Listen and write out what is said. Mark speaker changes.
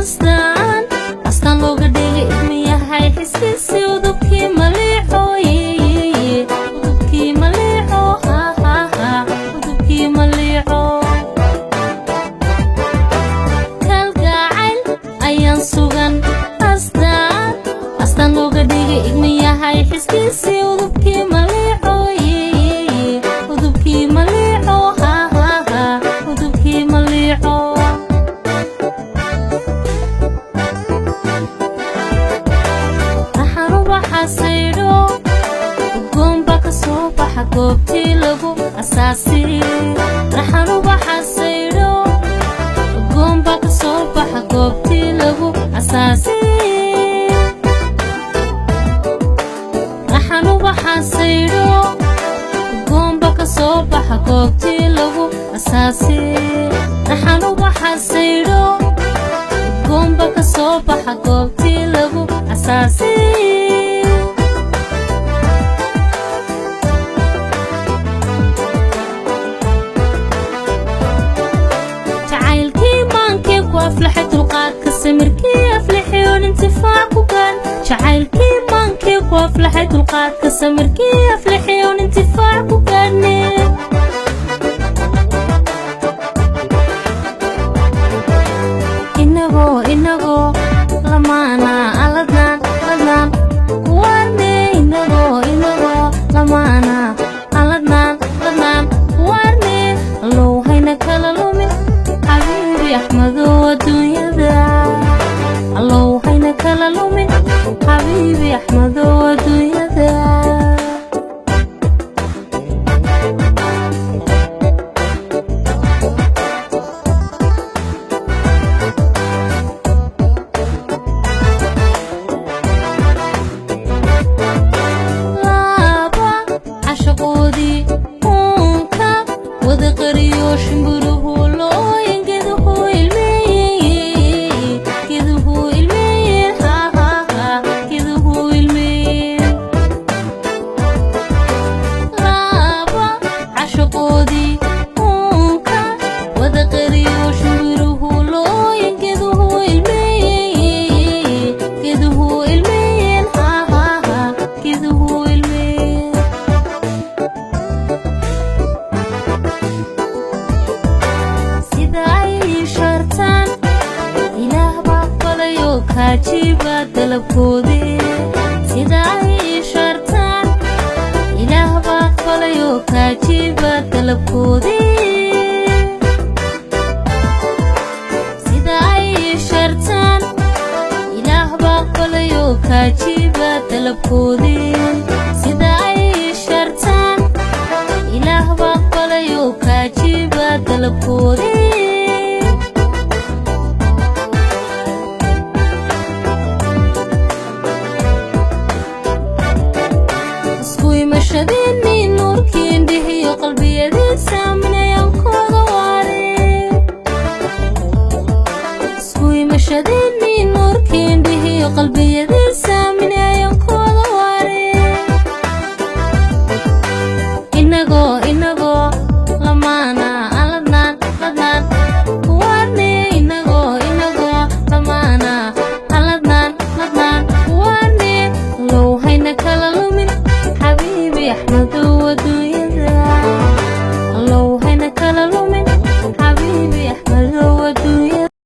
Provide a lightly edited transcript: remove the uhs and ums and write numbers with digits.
Speaker 1: Astaan, astaan looga dhigay idmiyahay xiskiisii, udubkii maliico, udubkii maliico, hahaha, udubkii maliico. Kalgacayl ayaan sugan, astaan, astaan looga dhigay igmiyahay xiskiisii, udubkii maliico, udubkii maliico, hahaha, udubkii maliico. Raxan ubaxa saydho udgoonba ka soo baxa goobtii lagu asaasi. Raxan ubaxa saydho udgoonba ka soo baxa goobtii lagu asaasi. Raxan ubaxa saydho udgoonba ka soo baxa goobtii lagu asaasi. Raxan ubaxa saydho udgoonba ka soo baxa goobtii lagu asaasi. Jacaylkii maankee ku aflaxay dulqaadka samirkii aflixi oon intifaac ku gaadh. Jacaylkii maankee ku aflaxay dulqaadka samirkii aflixi oon intifaac ku gaadhne. Inagoo, inagoo lamaana aladnaan ladnaan kuwaarne. Inagoo, inagoo lamaana aladnaan ladnaan kuwaarne. Allow hayna kala lumin xabiibi Axmedow adduunyada. Allow hayna kala lumin xabiibi Axmedow adduunyada. Laaba cashaqoodii uunka wada qariyo, shimbiruhu looyin, geduhu ilmeeyey, geduhu ilmeeyeen, hahaha, geduhu ilmeeyeen. Laaba cashaqoodii uunka wada qariyo, shimbiruhu looyin, geduhu ilmeeyey, geduhu ilmeeyeen, hahaha, geduhu ilmeeyeen. Sida ay shartaan Ilaah baa aqbalayo kaajiba dalabkoodii. Sida ay shartaan Ilaah baa aqbalayo kaajiba dalabkoodii. Sida ay shartaan Ilaah baa aqbalayo kaajiba dalabkoodii. Sida ay shartaan Ilaah baa aqbalayo kaajiba dalabkoodii. Isku imashadeenii nuurkii indhihiyo qalbiyadiisa minayankooda waare. Isku imashadeenii nuurkii indhihiyo qalbiyadiisa minayankooda waare. Inagoo, inagoo lamaana aladnaan ladnaan kuwaarne. Inagoo, inagoo lamaana aladnaan ladnaan kuwaarne. Allow hayna kala lumin xabiibi Axmedow.